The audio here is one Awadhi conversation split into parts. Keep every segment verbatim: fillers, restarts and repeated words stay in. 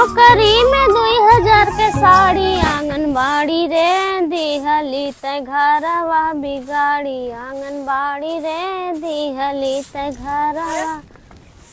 नौकरी में दुई हजार के साड़ी, आंगनबाड़ी रे दिहली तै घरवा बिगाड़ी, आंगनबाड़ी रे दिहली तै घरवा।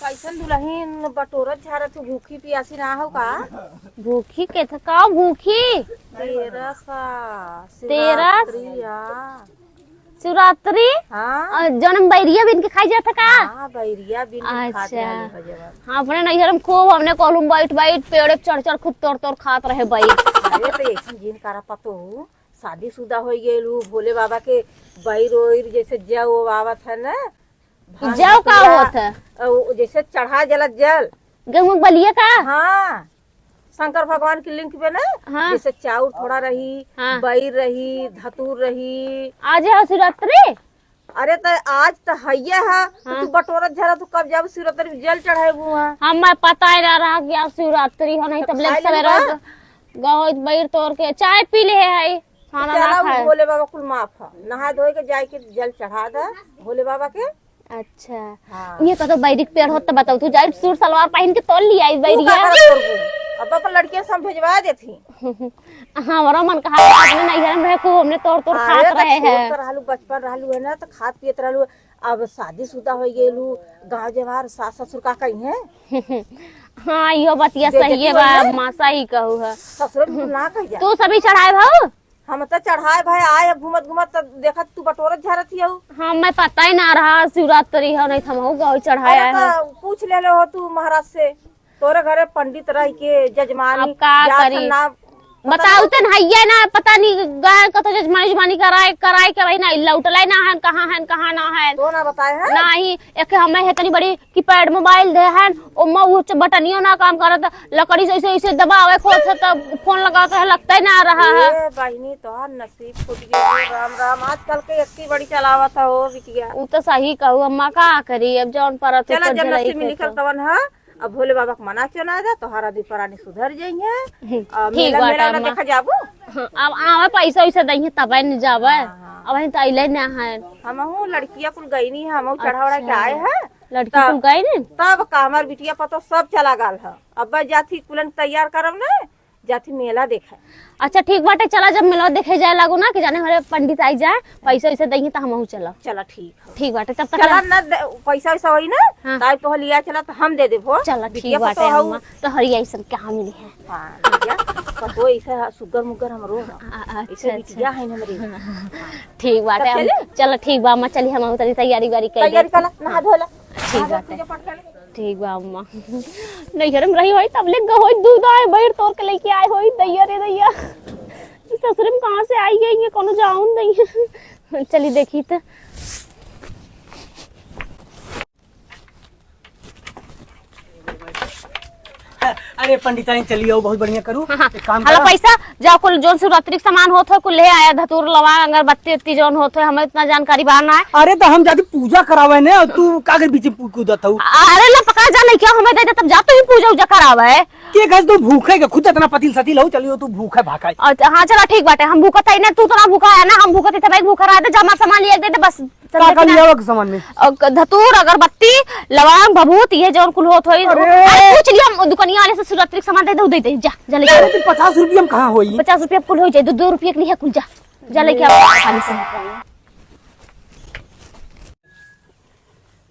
कैसन दुलहिन बटोरत झारत तू, भूखी पियासी ना हो का? भूखी के था का भूखी? तेरह का तेरह? शिवरात्रि आ। शिवरात्रि? हाँ। और जौन बैरिया बीन के खाई जात है का? हाँ, बैरिया बीन के खात अच्छा। रहली ह जवन। हाँ, अपने नैहर में खूब हमने कोलू में बैठ बैठ पेड़े पे चढ़ चढ़ खूब तोड़ तोड़ खात रहे बैर। अरे तो ऐसी जिन करा पतो, शादीशुदा हो गइलू, भोले बाबा के बैर ओइर जैसे जौ आवत है ना, भांग जौ का धतूरा, होत है? अ, उ जैसे चढ़ा जला जल। गेहूं के बलिया का? हाँ, शंकर भगवान की लिंक पे ना, हाँ। जैसे चाउर थोड़ा रही, हाँ। बैर रही, धतूर रही। आज है शिवरात्रि? अरे त आज त हइये है, त हाँ। तू बटोरत झरा, तू कब जाबू शिवरात्रि में जल चढ़ाबू? हाँ, हमें पता ही ना रहा कि आज शिवरात्रि हो, नहीं तब तब ले खा सवेरे लेबा। ग-, गहोई बैर तोड़ के चाय पी ले है, खाना ना चला, उ खाए। भोले बाबा कुल माफ है, नहा धोए के जाए के जल चढ़ा दे भोले बाबा के। अच्छा। हाँ। ये कतो बैरी के पेड़ होत त बताऊ, तू जाई सूट सलवार पहिन के तोड़ लिया आई तू बैरिया। का करत करबू? अब अपन लड़कियन से हम भेजवा देती। हाँ, हमारा मन कहा था, अपने नैहर में रहे, खूब हमने तोड़ तोड़ अरे खात त रहे छोट हैं। त रहलू, बचपन रहलू है ना, त खात पियत रहलू। अब शादीशुदा हो गेलू, गाँव जवार सास ससुर का कही है? हाँ, यो बतिया बेइज्जती सही है होई बा, ना? माँ सही कहू है। ससुर में ना कही जा। तू सभी चढ़ाए भाऊ? हम त चढ़ाए भाई आए, अब घूमत घूमत त देखत तू बटोरत झारत ही हऊ। हाँ, मैं पता ही ना रहा शिवरात्रि हो, नहीं त हमहू गौ चढ़ाए अरे आए हैं। त पूछ ले हो तू महाराज से, तोरे घरे पंडित रह के जजमानी अब का जात करी? ना, पता बताऊ नहीं। तन हइये ना, पता नहीं गए कतो जजमानी जजमानी कराए कराए के वही ना लौटले ना है, कहाँ है कहाँ ना है। तो ना बताए हैं? नहीं, एक हमें है तनी बड़ी कीपैड मोबाइल दे हैं, ओमा उ च-, बटनियो ना काम करत, लकड़ी से ऐसे ऐसे दबावे खोल से तब फोन लगाते हैं, लगते ना रहा है। ए बहिनी, तोहार नसीब फूट गया, राम राम। आजकल के इतनी बड़ी चलावत है हो बिटिया। उ तो सही कहू अम्मा, का करी, अब जौन परत चला, ऊपर जब झेलाई नसीब में के लिखल तो। तवन है, अब भोले बाबा के मना चना जा, तोहार आदि परानी सुधर जाइए। हम्म, आ, ठीक मेला, बात मेला है ना अम्मा। देखा जाबू? हाँ, अब आवे पैसा वैसा दइहे तबे न जावे। हाँ, हाँ। अब हम तो अइले ना है। हमहू लड़किया कुल गईनी है, हमहू चढ़ा उड़ा के अच्छा। आए हैं। लड़की तब, कुल गई नी? तब का हमार बिटिया पतो सब चला गल है। अब जाथी कुलन तैयार करब ना, जाथी मेला देखे। अच्छा ठीक बाटे, चला जब मेला देखे जाए लागो ना कि जाने हमारे पंडित आई जाए, पैसा वैसा दइहे त हमहू चलब। चला ठीक है। ठीक बाटे, तब तक चला ला- ना दे, पैसा वैसा होई ना, हाँ। ताई तो लिया चला तो हम दे देबो। चला ठीक बिटिया बाटे, पतो हऊ। हम तो हरिया ऐसन कहाँ मिली है? हाँ, बिटिया, पतो ऐसे सुगर मुगर हमरो है। आ, आ, ऐसे अच्छा, बिटिया अच्छा। है हमरे। हाँ, हाँ, हाँ। ठीक बाटे, तब हम, चले? चलो ठीक बा अम्मा, चली हम तनी तैयारी वारी कर तैयारी ले। कर ला, नहा धो ला। ठीक नहा धो, बाटे। पूजा पाठ कर ले। ठीक बा अम्मा। नैहर में रही होई तब ले गहोई दूध आए, बैर तोड़ के लेके आए होई, दैया रे दैया। ई ससुर में कहाँ से आई है, ये कोनो जाऊन नहीं है। चली देखी त। अरे पंडिताइन, चली आओ, बहुत बढ़िया करू। हाँ, हाँ। एक काम हला करा। पैसा, जाओ कुल जोन शिवरात्रि के सामान होत हो, कुल ले आया, धतूर, लवा, अगरबत्ती, उत्ती जोन होत हो, हमें इतना जानकारी बा ना है। अरे तो हम जाके पूजा करावे ने, और तू का कर बीच में कूदत हऊ? अरे ला पकड़ा जा, लइका हमें दे दे, तब जा तू ही पूजा उजा करावे। के कहे तू भूखे के, खुद इतना पतिल सतिल हो, चलियो तू भूखे भाखाई। अच्छा, हाँ चला ठीक बाटे, हम भूखत है ना, तू तो ना भूखा है ना, हम भूखत है, तब एक भूखा रहा दे, जा हमार सामान लिया दे दे, बस। का का लियावे के सामान में? अ, क-, धतूर, अगरबत्ती, लवंग, भभूत, ये जौन कुल होत होई। अरे! अरे, पूछ लिया, हम दुकनिया वाले से शिवरात्रि के सामान दे दे, दे दे, जा, जा लेके आ। अरे, तो पचास रुपया में कहाँ होई? पचास रुपया के कुल हो जाए, दो, दो रुपया के नहीं है, कुल जा, जा लेके आ, खाली से।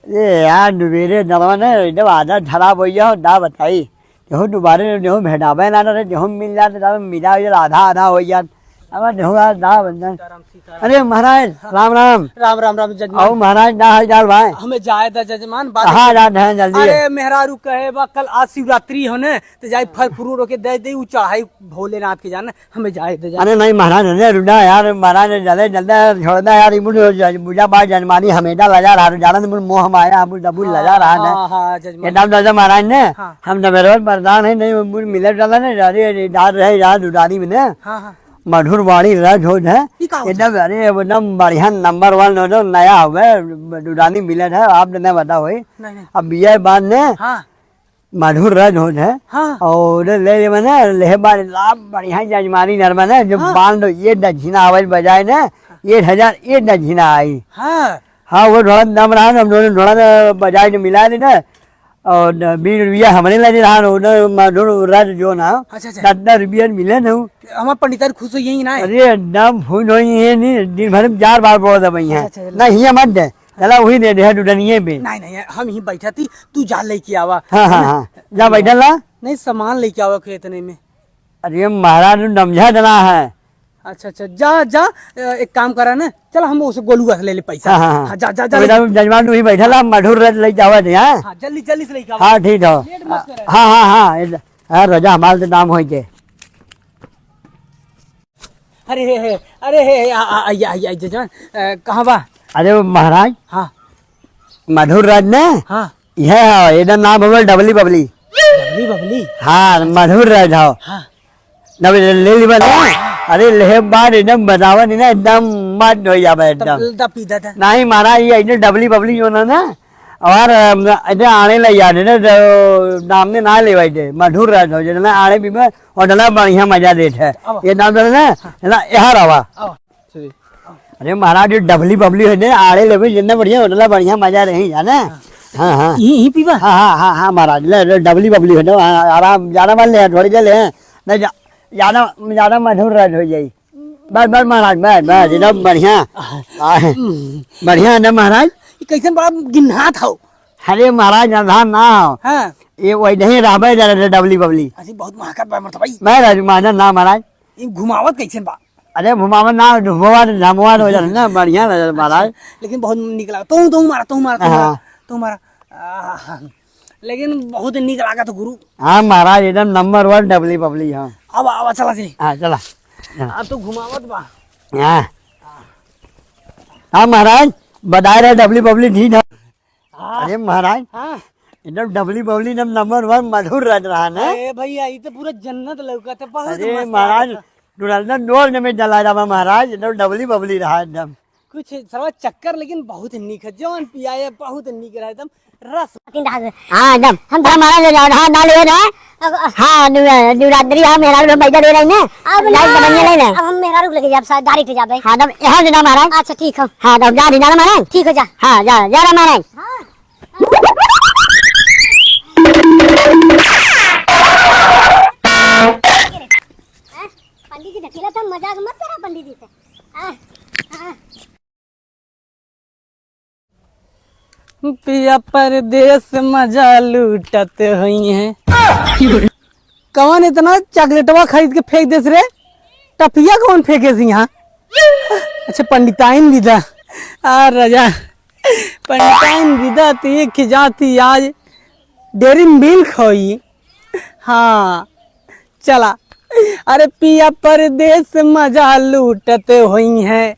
ए यार, नुबेरे नरवा ने एकदम आदत खराब हो गया हो, ना बताई। नेहू दुबारे नेहू भेटावे ना रे, नेहू मिल जात, तब मिला हो जात, आधा आधा हो जात। अब नेहू यार ना बनन। सीताराम, सीताराम। अरे महाराज, राम राम। राम राम राम जजमान। आओ महाराज, ना हाल चाल भाई? हमें जाए दा जजमान, बात कहाँ जात है जल्दी? अरे मेहरारू कहे बा कल आज शिवरात्रि हो ने, तो जाई फल फ्रूट रोके दे दे, उ चढ़ाई भोलेनाथ के जाने। हमें जाए दे जा। अरे नहीं महाराज, अरे रुना यार, महाराज जल्दी जल्दी छोड़ना यार, इमुन बुझा बा जजमानी हमेशा लजा रहा, जाना तो मुन मोह माया हम डबुल लजा रहा ने। हाँ, हाँ, जजमान। ये नाम दादा महाराज ने, हाँ। हम नवेरवर प्रधान है, नहीं मुन मिले डाला ने, अरे, अरे, डाल रहे यार दुरानी में ने। हाँ, हाँ। मधुर वाणी रज हो जाए। ई का होता एकदम, अरे, एकदम बढ़िया नंबर वन हो, जो नया हुआ है, दुरानी मिले है, आप ने बताओ भाई। नहीं, नहीं। अब ये बात ने, हाँ। मधुर रज हो जाए। हाँ। और ले लेबे ना, लेहे बार लाभ बढ़िया जजमानी नरमा ना, जो हाँ। बांध ये दक्षिणा आवाज बजाए ना, एक हजार ये दक्षिणा आई। हाँ। हाँ, वो थोड़ा दम रहा ना, हम दोनों थोड़ा ना बजाए के मिला दे ना, और न, बीस रुपया हमरे लगे रहा, न, न, मधुर राज जो ना, अच्छा, अच्छा। दस दस रुपया मिले न। हमार पंडिताइन खुश होइहैं ना। अरे, एकदम खुश होइहैं, नहीं, दिन भर में चार बार बोल दे भैया। अच्छा, अच्छा, ना, हियाँ मत दे, चला वही दे दे, दुल्हनिये पे। नहीं, नहीं, हम ही बैठा थी, तू जा लेके आवा। हाँ, हाँ, हाँ, जा बैठा ला। नहीं, सामान लेके आवा के इतने में। अरे महाराज, नमझा देना है। अच्छा, अच्छा, जा, जा, अ, एक काम करा ना, चल हम उसे गोलुआ से ले ले पैसा। हाँ, हाँ, हाँ। हाँ, जा, जा, जा, तो ले। बेटा, जजमान तू ही बैठा ला, मधुर रस ले जावा दे, हाँ? हाँ, जल्दी, जल्दी से लेके आवा। हाँ, ठीक है। लेट मत करे। हाँ, हाँ, हाँ, ए, हाँ, राजा, हमारे तो नाम होई के। अरे हे, हे, अरे हे, हे, आ, आ, आ, आ, आ, जजमान, अ, कहाँ बा? अरे वो महाराज, हाँ। मधुर राज ने? हाँ। यह है, एकर नाम हवे डबली बबली। डबली बबली? हाँ, मधुर राज हो। हाँ। ना, ले, ले ली बना। अरे, लेहे बाद एकदम बतावा नहीं ना, एकदम मत हो जावे तब एकदम। दा पी दा दा। नहीं महाराज, ये एकदम डबली बबली जो ना ना, और, अम, एकदम आने लग जाने ना, जो नाम ने ना लेवाई दे, मधुर राज हो, जो ना आने भी में, और ना बढ़िया मजा देत है। अब। ये नाम जो ना, हाँ। ना, यहाँ रवा। अब। अरे महाराज, ये डबली बबली है ने, आड़े लेबे जितना बढ़िया, उतना बढ़िया मजा रही, जाने? हाँ। हाँ, हाँ। यही, यही पीबा? हाँ, हाँ, हाँ, हाँ, महाराज, ले, ले, डबली बबली है ने, आ-, आराम, ज्यादा मत ले, थोड़ी देर ले, नहीं, जा-, ज्यादा, ज्यादा मधुर रस हो जाई। बस, बस, महाराज, बस, बस, एकदम बढ़िया। आ, बढ़िया है ना, महाराज? ये कैसन बड़ा गिन्हात हो? अरे महाराज, आधा ना हो। हाँ। ये वही नहीं, रहबे जरा डबली बबली। अरे, बहुत महकत बा, मरत भाई। महाराज, महाराज, ना, महाराज। ये घुमावत कैसन बा? अरे घुमावन ना, घुमावन, घुमावन हो जात ना, बढ़िया लगे महाराज। अच्छा, लेकिन बहुत नीक लागत। तू, तू मारा, तू मारा, तू मारा, हाँ। तू मारा। आह, लेकिन बहुत नीक लागत गुरु। हाँ महाराज, एकदम नंबर वन डबली बबली, हाँ। अब, अब चला चली। हाँ, चला। हाँ। अब तो घुमावत बा। हाँ। हाँ महाराज, बताए रहे डबली बबली ठीक है। हाँ। अरे महाराज, हाँ। एकदम डबली बबली, एकदम नंबर वन मधुर रस रहा ना। अरे भैया, ये तो पूरा जन्नत लौकत है, बहुत अरे मस्त महाराज, लागत है। डोनाल्ड डोर ने में डला रहा महाराज, एकदम डबली बबली रहा एकदम। कुछ साला चक्कर लेकिन बहुत नीक है, जौन पियाए बहुत नीक रहा एकदम रस। हाँ, एकदम। हम तो हमारा ले जाओ, हाँ, ना ले रहा। अब, हाँ, नु-, नवरात्रि हम मेहरारू लोग पैसा दे रही ना। अब लाइट ना, बनिया ले ना। अब हम मेहरारू लेके जाब, सा-, direct जाबे। हाँ, एकदम यहाँ से ना महाराज। अच्छा, ठीक हो। हाँ, एकदम जा रही ना महाराज। ठीक हो जा। हाँ, जा, जा रहा महाराज। हाँ। पंडित जी ढकेला था, मजाक मत करा पंडित जी से। हाँ, हाँ। पिया परदेस मजा लूटत होइहैं। कवन इतना चॉकलेटवा खरीद के फेंक देस रे? टफिया कवन फेंकेस यहाँ? अच्छा, पंडिताइन विदा। आ राजा, पंडिताइन विदा तो एक ही जाती आज डेरी मिल्क होई। हाँ, चला। अरे पिया परदेस मजा लूटत होइहैं,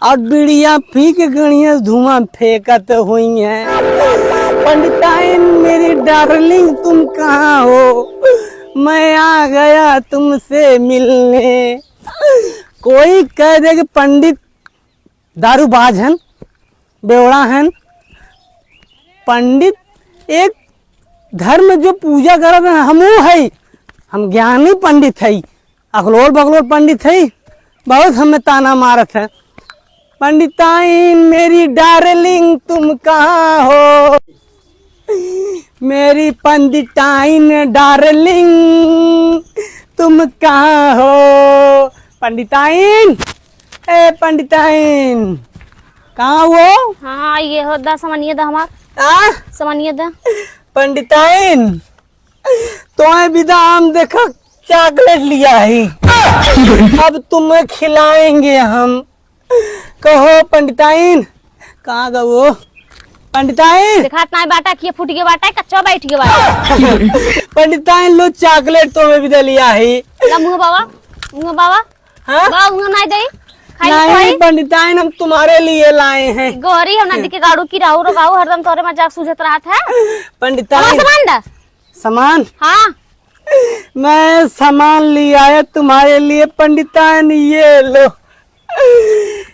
और बीड़िया फीक गणिया धुआं फेंकत होइहैं। पंडिताइन मेरी डार्लिंग तुम कहाँ हो, मैं आ गया तुमसे मिलने। कोई कह दे कि पंडित दारूबाज हन, बेवड़ा हन। पंडित एक धर्म जो पूजा करत हन, हमहू हई, हम ज्ञानी पंडित हई, अकलोल बकलोल पंडित हई, बहुत हमें ताना मारत है। पंडिताइन मेरी डार्लिंग तुम कहाँ हो? मेरी पंडिताइन डार्लिंग, तुम कहाँ हो? पंडिताइन, ए पंडिताइन, कहाँ हो? हाँ, हाँ, ये हो, दा, सामानिया दा हमार। आ? सामानिया दा। पंडिताइन, तोहे विदा हम देखा चॉकलेट लिया ही। अब तुम्हें खिलाएंगे हम। कहो पंडिताइन, कहाँ गवो? पंडिताइन। देखात नाय बाटा, किए फूट गए बाटा, कच्चा बैठ गए बाटा। पंडिताइन लो चॉकलेट तो मैं भी दे लिया ही। ला मुँह बाबा, मुँह बाबा। हाँ? बा, मुँह नाय दे। खाई नहीं, खाई। पंडिताइन हम तुम्हारे लिए लाए हैं। गौरी, हम नदी के गाड़ू की राहु रो गाऊ, हरदम तोरे मजाक सूझत रहत है। पंडिताइन। हमारा सामान दा। सामान? हाँ। मैं सामान ले आया तुम्हारे लिए पंडिताइन, ये लो,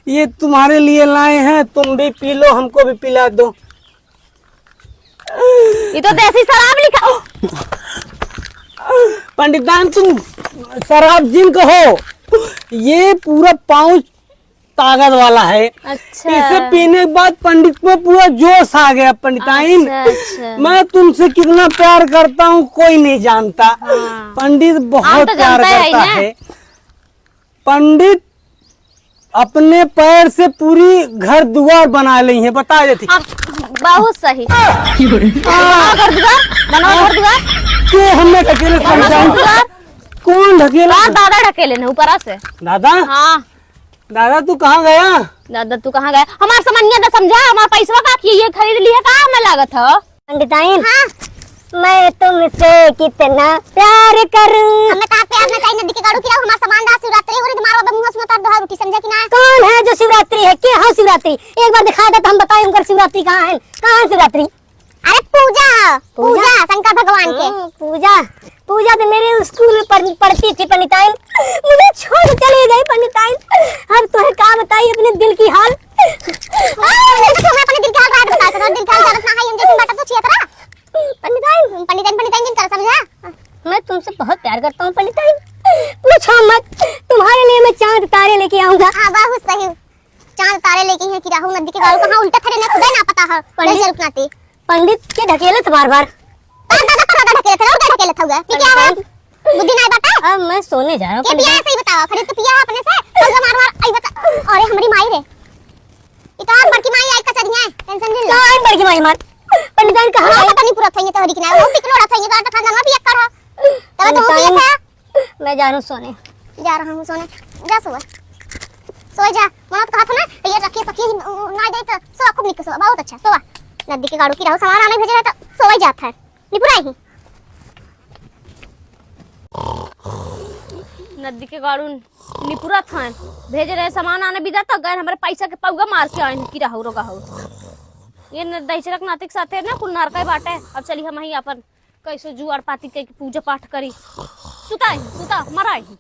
ये तुम्हारे लिए लाए हैं, तुम भी पी लो, हमको भी पिला दो। ये तो देसी शराब लिखा। पंडिताइन तुम शराब जिन कहो, ये पूरा पाउच ताकत वाला है। अच्छा। इसे पीने के बाद पंडित में पूरा जोश आ गया, पंडिताइन। अच्छा, अच्छा। मैं तुमसे कितना प्यार करता हूँ, कोई नहीं जानता। हाँ। पंडित बहुत प्यार करता है। पंडित अपने पैर से पूरी घर दुआर बना ली है, बता देती। अब बहुत सही। हाँ। बनाओ घर दुआर, बनाओ घर दुआर। के हमें ढकेले, पंडिताइन? कौन ढकेला? दादा ढकेले न ऊपरा से। दादा? हाँ। दादा, तू कहाँ गया? दादा, तू कहाँ गया? हमार सामानिया तो समझा, हमार पैसवा का किए, ये खरीद लिया का हमें लागत हो? पंडिताइन, हाँ। मैं तुमसे कितना प्यार करूं। हमें कहा प्यार ना चाहिए, नदी के गाड़ू किराऊ, हमार सामान दा, शिवरात्रि हो रही, तुम्हारा बाबा मुंह सुना तार दोहा रोटी, समझा कि ना? कौन है जो शिवरात्रि है? के हो शिवरात्रि? एक बार दिखा दे तो हम बताएं उनकर शिवरात्रि कहाँ है? कहाँ है शिवरात्रि? अरे पूजा, पूजा? पूजा शंकर भगवान के। हाँ, पूजा। पूजा तो मेरे स्कूल में पढ़-, पढ़ती थी पंडिताइन, मुझे छोड़ के चली गई पंडिताइन। अब तुम्हें का बताई अपने दिल की हाल। अरे, तो तुम्हें अपने दिल की हाल रात बता करो, दिल की हाल जरूरत ना है, हम जैसे बटा तो छिया करा। पंडिताइन। पंडिताइन, पंडिताइन जिन कर समझा। मैं तुमसे बहुत प्यार करता हूँ पंडिताइन, पूछो मत, तुम्हारे लिए मैं चांद तारे लेके आऊंगा। हाँ, बहुत सही। चांद तारे लेके हैं कि राहु नदी के गाड़ू कहाँ उल्टा थरे ना खुदा ना पता है। पंडित, नहीं जरूरत नाती। पंडित के ढकेलत बार बार। दादा, दादा, दादा ढकेलत है, उल्टा ढकेलत हुआ। ये क्या है? पंडित। बुद्धि नहीं बात है। अब मैं सोने जा रहा हूँ, ये पिया है, पंडित। सही बताओ, खरीद के पिया है अपने से? कल मार मार, आई बता। अरे हमारी माई रे। ये तो आज बड़की माई आई कचरिया है, टेंशन नहीं ले। कहाँ है बड़की माई मार? पंडिताइन कहाँ है? पता नहीं पूरा था ये तो हरी की ना, वो पिकलो रहा था ये तो आटा खाना भी एक कर। तब तो वो पिया पंडिताइन। था। मैं जा रहा हूँ सोने। जा रहा हूँ सोने। जा सोवा। सोए जा। मना तो कहा था ना, तो ये रखिए सखी, ना दे तो सोवा, खूब निक सोवा, बहुत अच्छा, सोवा। नदी के गाड़ू किराऊ सामान आने भेजे रहे तो सोवा ही जात है। निपुराई ही। नदी के गाड़ू निपुरा था। भेजे रहे सामान आने बिदा तो गए हमारे पैसा के पौगा मार के आए किराऊ रोगा हो। ये न दहिजरक नाती के साथे ना कुल नरका बाटे। अब चली हम ही अपन कैसे जुआड़ पाती के पूजा पाठ करी। सुता ही, सुता, मरा ही।